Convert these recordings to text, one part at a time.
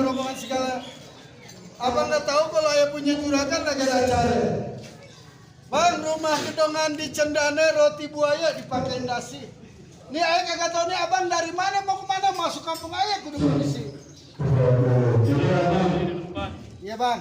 rombongan segala. Abang nggak tahu kalau ayah punya juragan lagi ada acara. Bang, rumah gedongan di Cendana roti buaya dipakai nasi. Nih ayah kagak tahu nih abang dari mana mau kemana, masuk kampung ayah kudu permisi. Iya bang.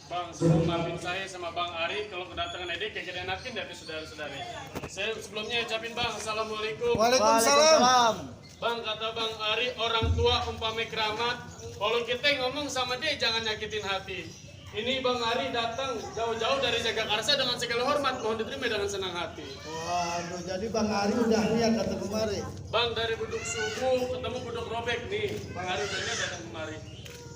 Bang, sebelum maafin saya sama Bang Ari kalau kedatangan Ede kayak enakin dari saudara-saudari. Saya sebelumnya ucapin Bang, Assalamualaikum. Waalaikumsalam. Bang, kata Bang Ari, orang tua umpame keramat. Kalau kita ngomong sama dia jangan nyakitin hati. Ini Bang Ari datang jauh-jauh dari Jagakarsa dengan segala hormat, mohon diterima dengan senang hati. Waduh, jadi Bang Ari udah lihat datang kemari. Bang, dari Buduk Suku ketemu Buduk Robek nih. Bang Ari datang kemari.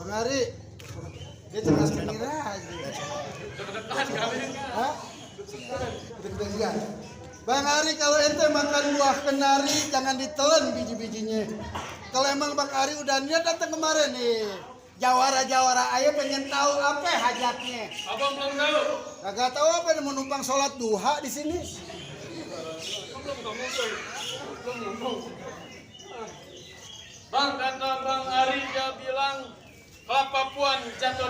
Bang Ari, dia cerdas mengira aja. Deg-degan kami. Hah? Deg-degan. Bang Ari, kalau ente makan buah kenari jangan ditelan biji-bijinya. Kalau emang Bang Ari udah niat datang kemarin nih, jawara-jawara ayah pengen tahu apa hajatnya. Abang belum tahu. Kagak tahu apa mau numpang sholat duha di sini. Belum ngomong. Bang, kata Bang Ari dia bilang kelapa puan jatuh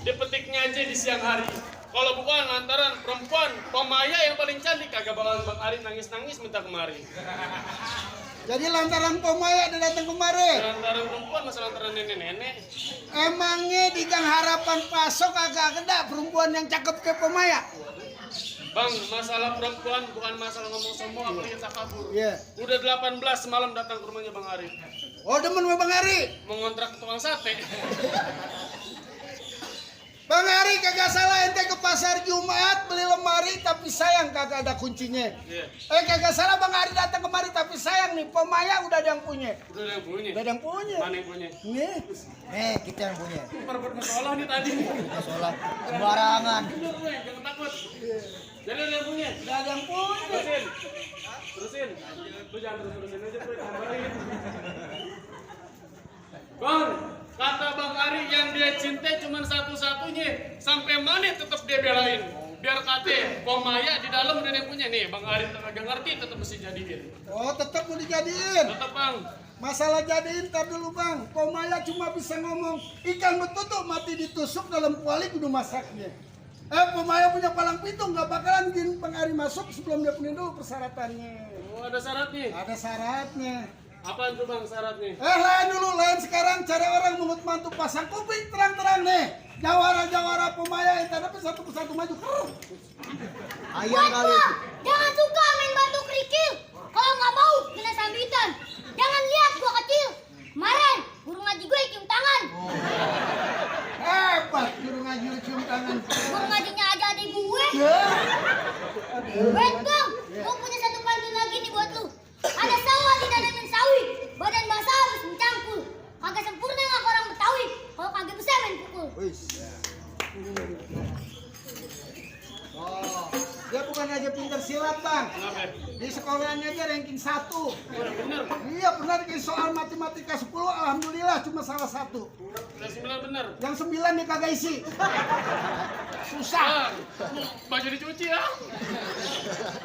dipetiknya aja di siang hari. Kalau bukan lantaran perempuan pemaya yang paling cantik kagak bakalan Bang Ari nangis-nangis minta kemari. Jadi lantaran pomaya dia datang kemari. Lantaran perempuan masa lantaran nenek-nenek. Emangnya di Gang Harapan Pasok kagak ada perempuan yang cakep kayak pomaya? Bang, masalah perempuan bukan masalah ngomong sombong apalagi takabur. Iya. Udah 18 semalam datang ke rumahnya Bang Ari. Oh demen sama Bang Ari. Mengontrak tukang sate. Bang Ari kagak salah, ente ke pasar Jumat beli lemari tapi sayang kagak ada kuncinya. Iya. Kagak salah Bang Ari datang kemari tapi sayang nih pomaya udah ada yang punya. Udah ada yang punya. Udah ada yang punya. Mana yang punya? Nih, kita yang punya. Perbut masalah nih tadi. Masalah sembarangan. Bener gue, jangan takut. Jadi ada yang punya. Udah ada yang punya. Terusin. Lu jangan terusin aja tuh, tambahin. Bang, kata Bang Ari yang dia cintai cuma satu-satunya. Sampai mana tetap dia belain. Biar kate, pomaya di dalam udah yang punya nih. Bang Ari kagak ngerti tetap mesti jadiin. Oh tetap mau dijadiin. Tetap Bang. Masalah jadiin tar dulu Bang. Pomaya cuma bisa ngomong ikan betutuk mati ditusuk dalam kuali kudu masaknya. Pomaya punya palang pintu nggak bakalan gini Bang Ari masuk sebelum dia penuhi dulu persyaratannya. Oh ada syaratnya. Ada syaratnya. Apaan tuh Bang syaratnya? Lain dulu, lain sekarang cara orang mengut mantu pasang kuping terang-terang nih. Jawara-jawara pomaya itu tapi satu persatu maju. Ayam kali. Jangan suka main batu kerikil. Kalau nggak mau kena sambitan. Jangan lihat gua kecil. Kemarin guru ngaji gue cium tangan. Hebat guru ngaji cium tangan. Guru ngajinya aja adik gue. Ya. Wait bang, gue punya satu pantun lagi nih buat lu. Ada sawah di dadamin sawi, badan basah habis mencangkul. Kagak sempurna nggak orang Betawi, kalau kagak bisa main pukul. Oh, dia bukan aja pintar silat Bang. Kenapa? Di sekolahnya aja ranking 1. Bener. Iya pernah bikin soal matematika 10, alhamdulillah cuma salah 1. Udah 9 bener. Yang 9 nih kagak isi. Susah. Baju dicuci ya.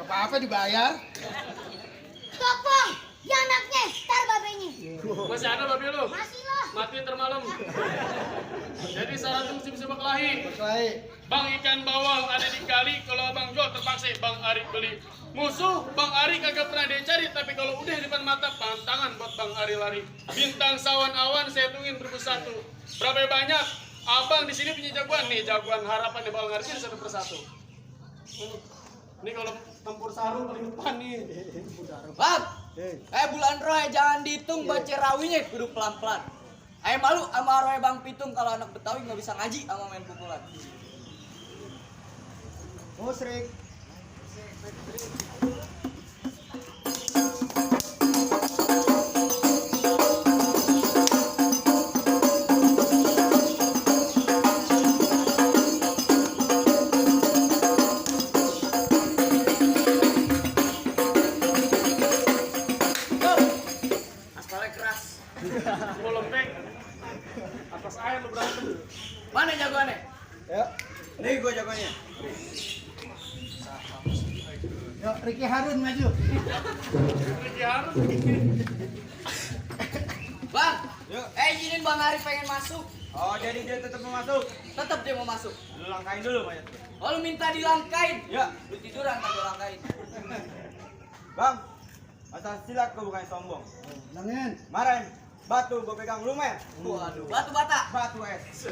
Apa-apa dibayar. Stop bang, dia anaknya, tar babenya. Masih ada babi lu? Masih lah. Matiin termalam. Jadi syaratnya mesti bisa berkelahi. Berkelahi. Bang ikan bawal ada di kali, kalau abang jual terpaksa Bang Ari beli. Musuh Bang Ari kagak pernah dia cari, tapi kalau udah di depan mata pantangan buat Bang Ari lari. Bintang sawan awan saya hitungin 1001. Berapa banyak? Abang di sini punya jagoan nih, jagoan harapan di Bang Ari satu persatu. Ini kalau tempur sarung paling depan nih. Bang, bulan roh jangan dihitung baca rawinya kudu pelan-pelan. Malu sama roh Bang Pitung kalau anak Betawi nggak bisa ngaji sama main pukulan. Musrik. Aspalnya keras. Gua lempeng. Atas air lu berantem. Mana jagoannya? Ya. Nih gua jagoannya. Yuk, Ricky Harun maju. Ricky Harun. Bang, izinin Bang Ari pengen masuk. Oh, jadi dia tetap mau masuk. Tetap dia mau masuk. Lu langkain dulu mayat. Oh, lu minta dilangkain. Ya, Lu tiduran tak gua langkain. Bang. Masalah silat kau bukan sombong. Langin. Kemarin batu gue pegang lumer. Waduh, batu bata. Batu es.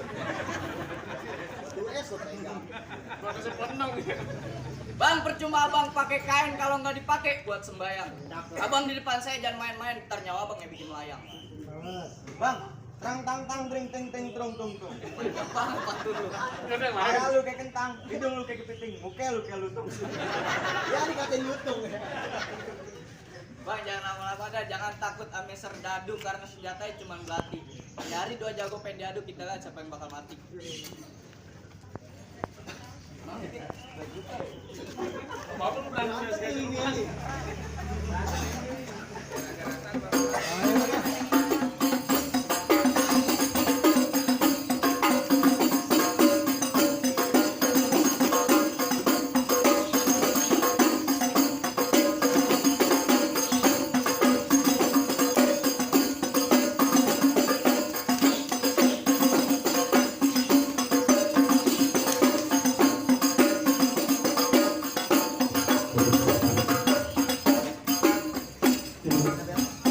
Batu sepenang. Bang, percuma abang pakai kain kalau nggak dipakai buat sembayang. Abang di depan saya jangan main-main, ntar nyawa abang yang bikin melayang. Bang, tang tang tang dring ting ting trung tung tung. Bang, apa dulu? Gak ada yang lain. Kepala lu kayak kentang, hidung lu kayak kepiting, muka lu kayak lutung. Ya dikatain lutung. Bang, jangan lama-lama dah, jangan takut ame serdadu karena senjatanya cuma belati. Dari 2 jago pengen diadu, kita lihat siapa yang bakal mati. Apa lu berani sekali?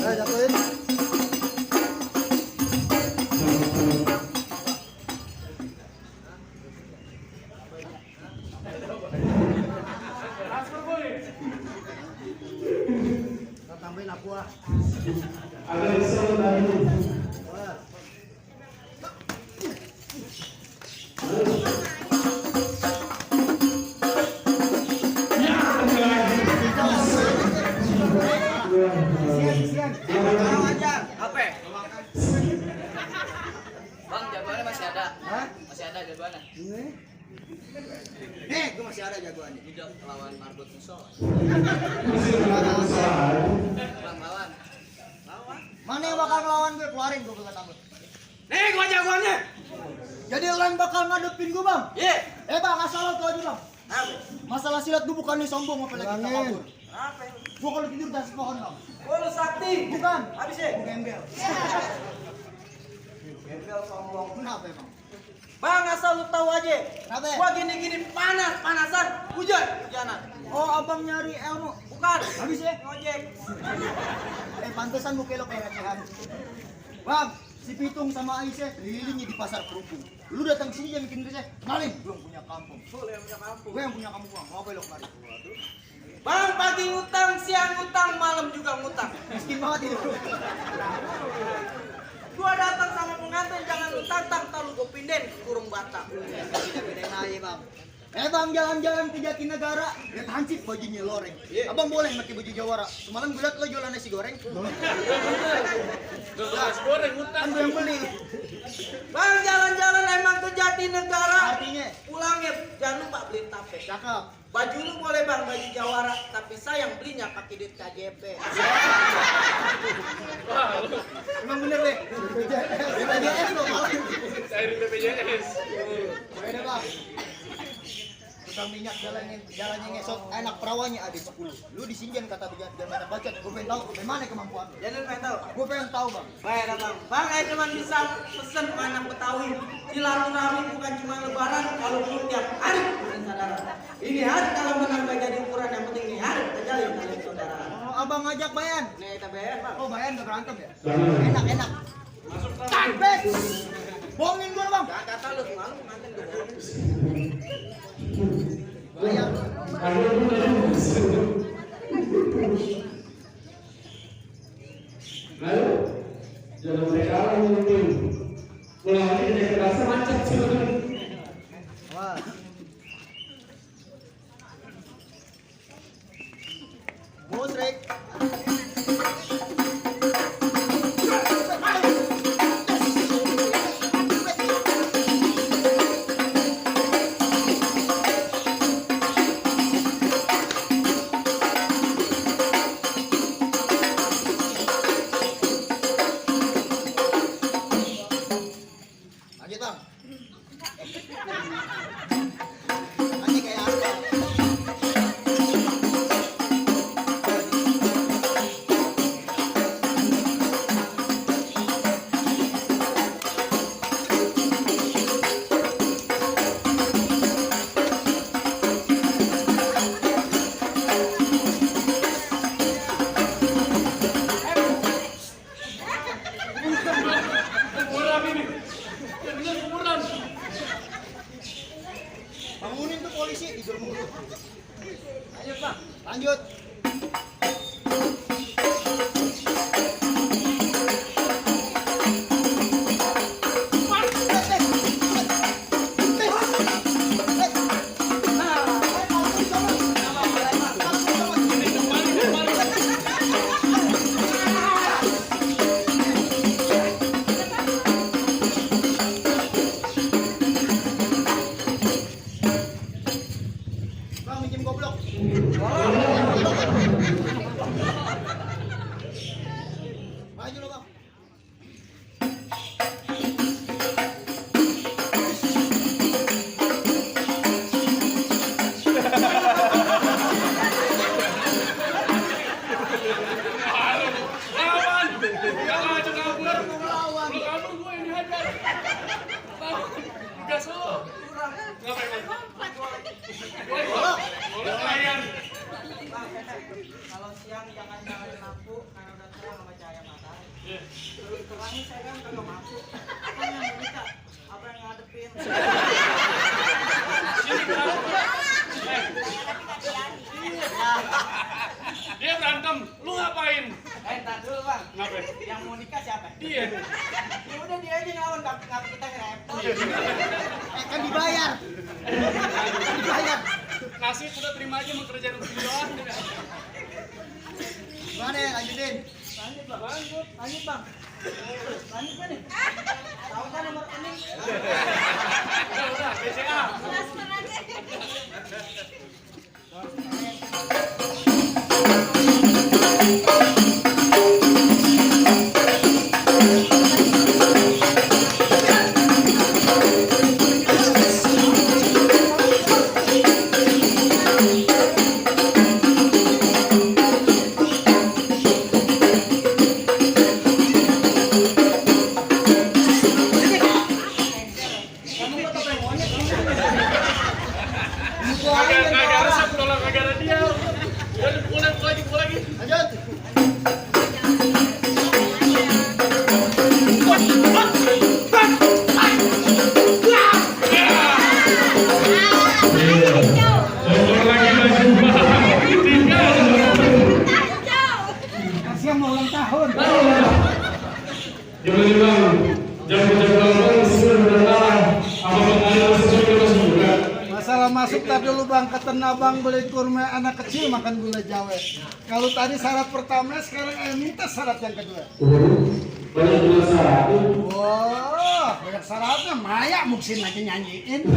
Jatuhin. Transfer boleh. Tambahin aku ah. Sekarang aja. Apa? Bang, jagoannya masih ada. Hah? Masih ada jagoannya. Ini. Gue masih ada jagoannya. Tidak lawan Marbot Musola. Bang, lawan. Mana yang bakal ngelawan gue? Keluarin gue kagak takut. Nih, gua jagoannya. Jadi lo yang bakal ngadepin gue bang? Iya. Bang, asal lo tuh aja bang. Apa? Masalah silat gue bukannya sombong apalagi kita kabur. Apa? Gue kalau tidur di atas pohon bang. Gua lu sakti. Bukan. Habis ya? Gue gembel. Gembel sombong. Kenapa emang? Bang, asal lu tahu aja. Kenapa? Gua gini-gini panasan, hujanan. Oh, abang nyari ilmu. Bukan. Habis ya? Ngojek. Pantesan muka lo kayak recehan. Bang, si Pitung sama Aisyah kelilingnya di pasar kerupuk. Lu datang sini jangan bikin receh. Maling, belum punya kampung. Boleh yang punya kampung. Gue yang punya kampung bang. Mau belok kemari. Bang, pagi ngutang, siang ngutang, malam juga ngutang. Miskin banget itu. Gua datang sama pengantin, jangan lu tantang, ntar lu gua pindahin ke kurung Batak. Tidak bedain aja bang. Bang, jalan-jalan ke Jatinegara, lihat hansip bajunya loreng. Abang boleh pakai baju Jawara. Semalam gue liat lo jualan nasi goreng. Nasi goreng hutang. Kan gue yang beli. Bang, jalan-jalan emang ke Jatinegara. Artinya, Pulangnya jangan lupa beli tape. cakep. Baju lu boleh bang, baju Jawara, tapi sayang belinya pakai duit KJP. Wah, lu Emang bener deh. BPJS lo malah. cairin BPJS. Beda bang. Tukang minyak jalannya ngesot, enak perawanya ada 10. Lu di sini jangan kata jangan banyak bacot. Gue pengen tahu bagaimana kemampuan lu. Jadi lu pengen tahu? Gue pengen tahu bang. Baik bang. Bang, saya cuma bisa pesen anak Betawi. Silaturahmi bukan cuma lebaran, kalau belum tiap hari bukan saudara. Ini hari kalau menambah jadi ukuran yang penting nih hari terjalin kali saudara. Oh, abang ngajak Bayan. Nih kita bayar bang. Oh Bayan gak berantem ya? Enak. Masuk kan. Tampes. Bohongin gue bang. Gak kata lu malu ngantin gue. Bayan. Lalu jangan sekarang mungkin mulai dari kerasa macet sih. Wah. Bos Rek. Lanjut bang. ini. Bener kuburan. Bangunin tuh polisi tidur mulu. Lanjut bang. Lanjut. Bang minjem goblok. Maju lo bang. Lawan. Enggak ngajak kabur. Lu kabur gue yang dihajar. Gas lo. Ngapain? Boleh kalian. Kalau siang jangan nyalain lampu karena udah terang sama cahaya matahari. Iya. Terangnya saya kan kagak masuk. Apa yang menikah? Apa yang ngadepin? Sini berantem. Dia berantem, lu ngapain? Entar dulu bang. Ngapain? Yang mau nikah siapa? Dia. Ya udah dia aja ngelawan, ngapa kita ngerepot? Kan dibayar. Dibayar. Nasib udah terima aja mau kerjaan videoan. Gimana ya lanjutin? Lanjut bang. Lanjut bang. Lanjut kan nih? Tahu kan nomor rekening? Udah, BCA. Kagak resep kalau kagak ada dia. Udah pukul lagi. Lanjut. Kasih mau ulang tahun. Jangan bilang, jangan sudah berdatangan. Apa pengaruh sesuatu juga? Masalah masuk tadi dulu bang ke Tanah Bang beli kurma anak kecil makan gula jawa. Kalau tadi syarat pertama sekarang minta syarat yang kedua. Banyak bilang syarat. Wah, banyak syaratnya. Maya muksin lagi nyanyiin.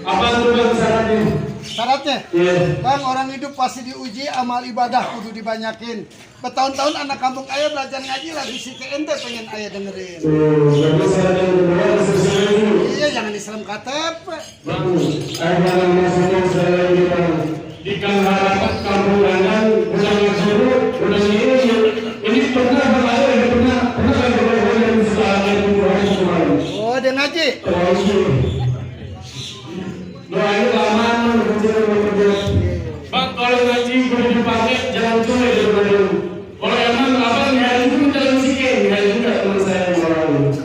Apa itu bang syaratnya? Syaratnya? Iya. Bang, orang hidup pasti diuji amal ibadah kudu dibanyakin. Bertahun-tahun anak kampung ayah belajar ngaji lagi si ke ente pengen ayah dengerin. Berarti syarat yang kedua sesuai dulu. Iya, jangan Islam KTP. Bang, ayah maksudnya saya ini bang. Ikan harapan kampung Danang, udah ngasuruh, udah ini pernah bang ayah, pernah kan yang setelah itu hari kemarin. Oh, dia ngaji. Doain lama, Bang, kalau ngaji udah dipakai jangan cuy daripada lu. Kalau emang abang ngaji itu jangan sikit, ngaji juga teman saya yang lalu.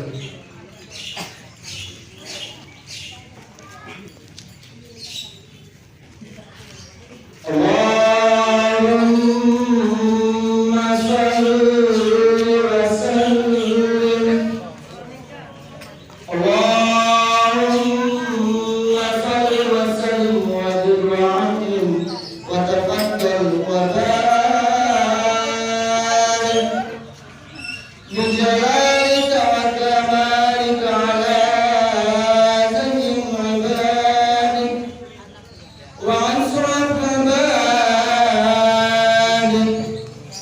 Allahumma shalli wa sallim. Allahumma shalli wa sallim wa zid wa atim wa tafaddal wa barik min jalalika wa kamalika ala zamin ibadik wa ansur badik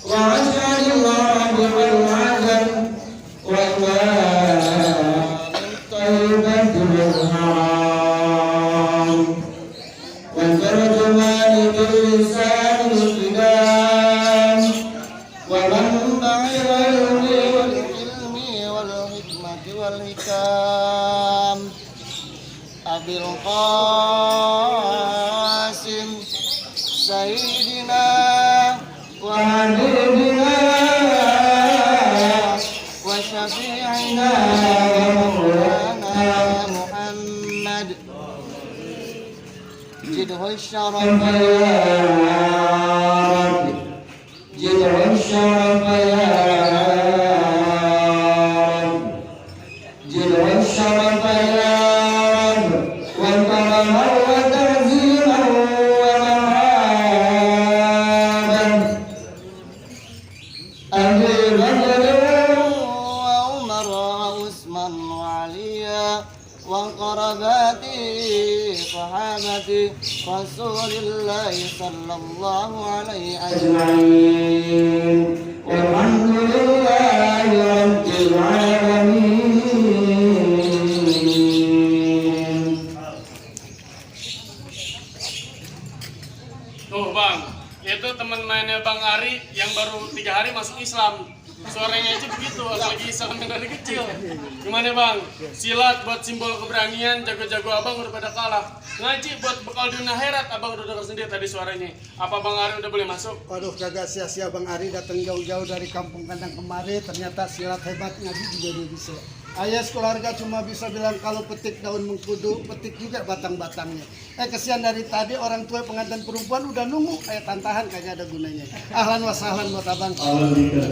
wa ashari Allah bil azam wa طيبة الحرام والترجمان باللسان الكلام ومنبع العلم والحلم والحكمة والحكام أبي القاسم سيدنا وحبيبنا وشفيعنا شفيعنا ومولانا محمد جده الشرف يا رب جده الشرف يا رب جده الشرف يا رب وكرما وتعزيما ومهابا أبي بكر وعمر وعثمان وعليا وقربات صحابة رسول الله صلى الله عليه أجمعين والحمد لله رب العالمين. Tuh bang, itu teman mainnya Bang Ari yang baru 3 hari masuk Islam. Suaranya aja begitu, apalagi Islam yang dari kecil. Gimana bang? Silat buat simbol keberanian, jago-jago abang udah pada kalah. Ngaji buat bekal dunia akhirat, abang udah dengar sendiri tadi suaranya. Apa Bang Ari udah boleh masuk? Waduh, kagak sia-sia Bang Ari datang jauh-jauh dari kampung kandang kemari. Ternyata silat hebat, ngaji juga dia bisa. Ayah keluarga cuma bisa bilang kalau petik daun mengkudu, petik juga batang-batangnya. Kesian dari tadi orang tua pengantin perempuan udah nunggu, tantahan kagak ada gunanya. Ahlan wa sahlan buat abang. Alhamdulillah.